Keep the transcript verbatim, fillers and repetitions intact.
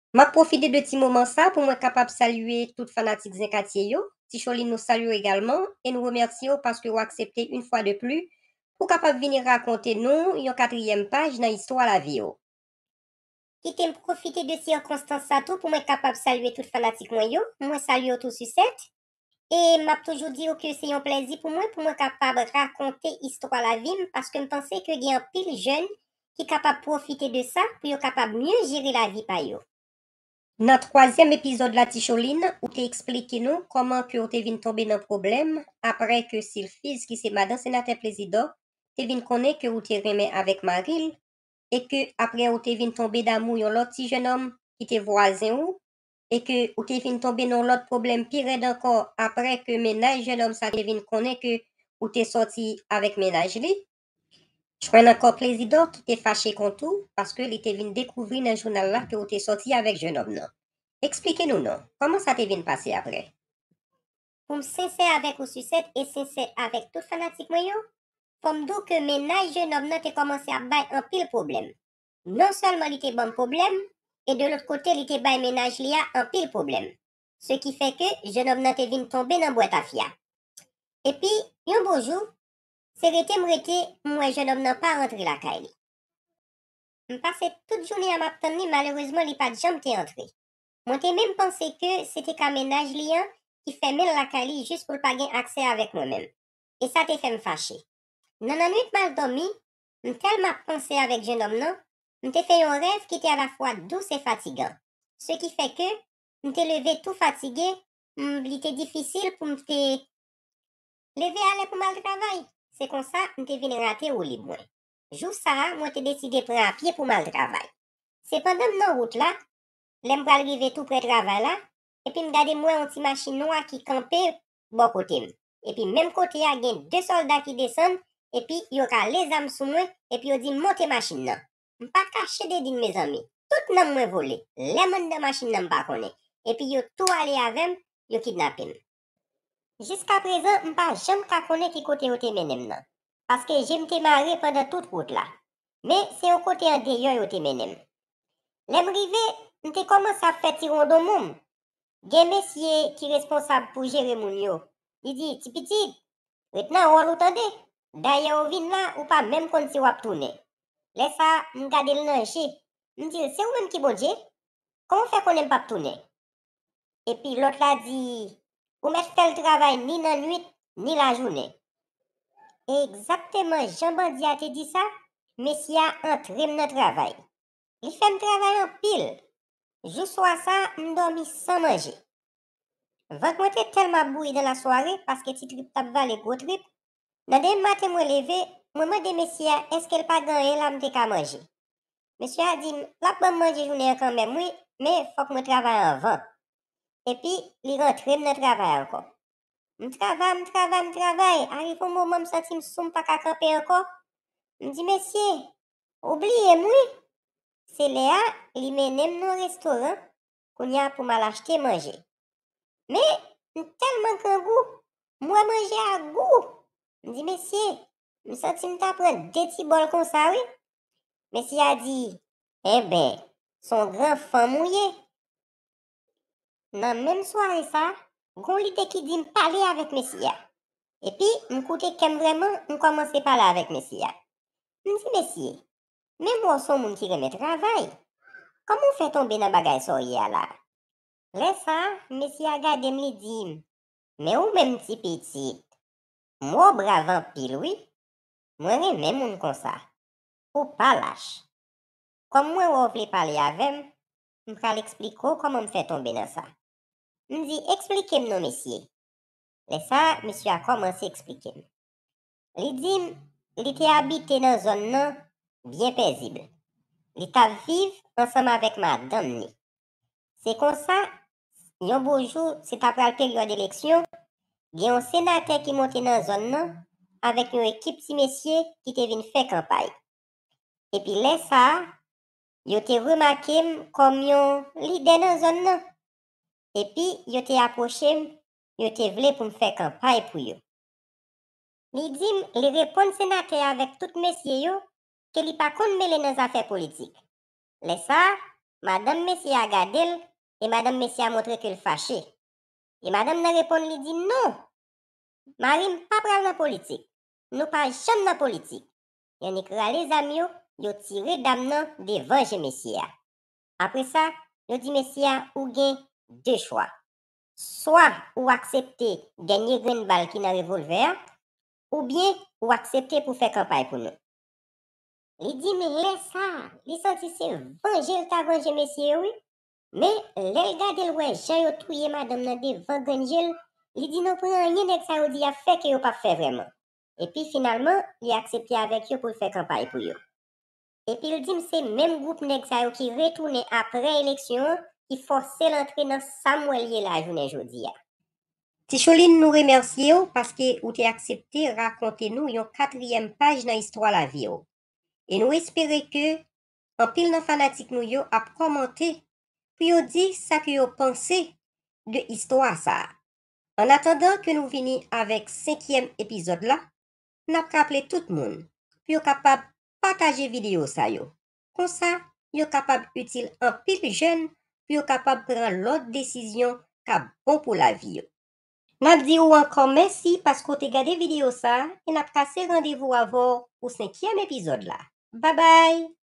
M ap pwofite de ti moman sa pou mwen kapab salye tout fanatik Zen Katye yo. Ti Cholin, nou salye w egalman e nou remèsye w paske w aksepte yon fwa de pli pou kapab vini rakonte nou yon katriyèm paj nan istwa lavi w. Kite m pwofite de sikonstans sa tou pou mwen kapab salye tout fanatik mwen yo. Mwen salye w tou, Sisèt. E m ap toujou di w ke se yon plèzi pou mwen, pou mwen kapab rakonte istwa lavi m, paske m panse ke gen anpil jèn ki kapab pwofite de sa pou yo kapab mye jere lavi pa yo. Nan twazyèm epizòd la, Ti Cholin, ou te eksplike nou kòman ke w te vin tonbe nan pwoblèm apre ke Silfiz, ki se madan senatè Plezidò, te vin konnen ke ou te renmen avèk mari l, e ke apre ou te vin tonbe damou yon lòt ti jennonm ki te vwazen ou, e ke ou te vin tonbe nan yon lòt pwoblèm pi rèd ankò apre ke mennaj jennonm sa te vin konnen ke ou te sòti avèk mennaj li. Jwenn ankò Plezidò ki te fache kont ou paske li te vin dekouvri nan jounal la ke ou te sòti avèk jennonm nan. Eksplike nou non, kòman sa te vin pase apre? Pou m sensè avèk ou, Sisèt, e sensè avèk tout fanatik mwen yo, fò m di w ke mennaj jennonm nan te kòmanse ap bay anpil pwoblèm. Non sèlman li te ban m pwoblèm, e de lòt kote li te bay mennaj li a anpil pwoblèm. Se ki fè ke jennonm nan te vin tonbe nan bwèt afya. Epi, yon bon jou, se rete m rete, m wè jennonm nan pa rantre lakay li. M pase tout jounen an m ap tann li, malerezman li pa t janm te antre. Mwen te menm panse ke se te ka mennaj li an ki fèmen l lakay li jis pou l pa gen aksè avèk mwen menm. E sa te fè m fache. Nan nannwit m al dòmi, m tèlman ap panse avèk jennonm nan, m te fè yon rèv ki te alafwa dous e fatigan. Se ki fè ke m te leve tou fatige, m, li te difisil pou m te leve alè pou m al travay. Se konsa, m te vin rate woulib mwen. Jou sa a, mwen te deside pran apye pou m al travay. Sepandan m nan wout la, lè m pral rive tou prè travay la, epi m gade m wè yon ti machin nwa ki kanpe bò kote m. Epi menm kote a gen de sòlda ki desann, epi yo rale zam sou mwen, epi yo di m monte machin nan. M pa kache dedin mezanmi. Tout nanm mwen vole. Lè m anndan machin nan m pa konnen. Epi yo tou ale avè m, yo kidnape m. Jiskaprezan, m pa janm ka konnen ki kote yo te mennen m nan, paske je m te mare pandan tout wout la. Men, se yon kote andeyò yo te mennen m. Lè m rive, m te kòmanse ap fè ti wondonmon m. Gen mesye ki responsab pou jere moun yo. Li di, "Ti pitit, ret nan wòl ou tande. Dayè ou vin la, ou pa menm konn si w ap tounen." Lè sa a, m gade l nan je. M di l, "Se ou menm ki Bondye? Kòman w fè konnen m p ap tounen?" Epi lòt la di, "Ou mèt fè l travay ni nan nwit, ni lajounen." E egzakteman jan bandi a te di sa, mesye a antre m nan travay. Li fè m travay anpil. Jou swa sa a, m dòmi san manje. Vant mwen te tèlman ap bouyi dan lasware paske ti trip t ap vale gwo trip. Nan demen maten mwen leve, mwen mande mesye a èske l pa gen anyen la m te ka manje. Mesye a di m l ap ban m manje jounen an kanmenm wi, men fòk mwen travay anvan. Epi, li rantre m nan travay ankò. M travay, m travay, m travay, arive yon moman m santi m sou m pa ka kanpe ankò. M di, "Mesye, ou bliye m wi." Se lè a, li mennen m nan yon restoran, kounye a pou m al achte manje. Men, m tèlman grangou, m wè manje a gou. M di, "Mesye, m santi m ta pran de ti bòl konsa wi." Mesye a di, "Enben, se yon gran fanm ou ye." Nan menm sware sa, gon lide ki di m pale avèk mesye a. Epi, m koute kè m vrèman, m kòmanse pale avèk mesye a. M di, "Mesye, men m wè w se yon moun ki renmen travay. Kòman w fè tonbe nan bagay sa w ye a la a?" Lè sa a, mesye a gade m, li di m, "Men ou menm ti pitit, m wè w brav anpil wi. Mwen renmen moun konsa. Ou pa lach. Kòm mwen wè w vle pale avè m, m pral eksplike w kòman m fè tonbe nan sa." M di, "Eksplike m non, mesye." Lè sa a, mesye a kòmanse eksplike m. Li di m, li te abite nan zòn nan byen pezib. Li t ap viv ansanm avèk madanm ni. Se konsa, yon bon jou, se ta pral peryòd eleksyon, gen yon senatè ki monte nan zòn nan avèk yon ekip ti mesye ki te vin fè kanpay. Epi lè sa a, yo te remake m kòm yon lidè nan zòn nan. Epi, yo te apwoche m, yo te vle pou m fè kanpay pou yo. Li di m li reponn senatè a avèk tout mesye yo ke li pa konn mele nan zafè politik. Lè sa a, Madanm mesye a gade l, e madanm mesye a montre ke l fache. E madanm nan reponn li di, "Non, mari m pa pral nan politik. Nou pa janm nan politik." Yo annik rale zam yo, yo tire dam nan devan je mesye a. Apre sa, yo di mesye a, "Ou gen de chwa. Swa ou aksepte dènye grenn bal ki nan revolvè a, oubyen ou aksepte pou fè kanpay pou nou." Li di m lè sa a, li santi se vanje l ta vanje mesye yo, wi. Men, lè l gade l wè jan yo touye madanm nan devan grenn je l, li di non pran anyen nèg sa yo di y ap fè ke yo p ap fè vrèman. Epi finalman, li aksepte avèk yo pou l fè kanpay pou yo. Epi l di m se menm gwoup nèg sa yo ki retounen apre eleksyon an ki fòse l antre nan sa m wè l ye la jounen jodi a. Ti Choline, nou remèsye w paske ou te aksepte rakonte nou yon katriyèm paj nan istwa lavi w. E nou espere ke anpil nan fanatik nou yo ap kòmante pou yo di sa ke yo panse de istwa sa a. Annatandan ke nou vini avèk senkyèm epizòd la, n ap raple tout moun pou yo kapab pataje videyo sa yo. Konsa, yo kapab itil anpil jèn pou yo kapab pran lòt desizyon k ap bon pou lavi yo. N ap di ou ankò mèsi paske w te gade videyo sa a e n ap kase randevou avè w pou senkyèm epizòd la. Babay!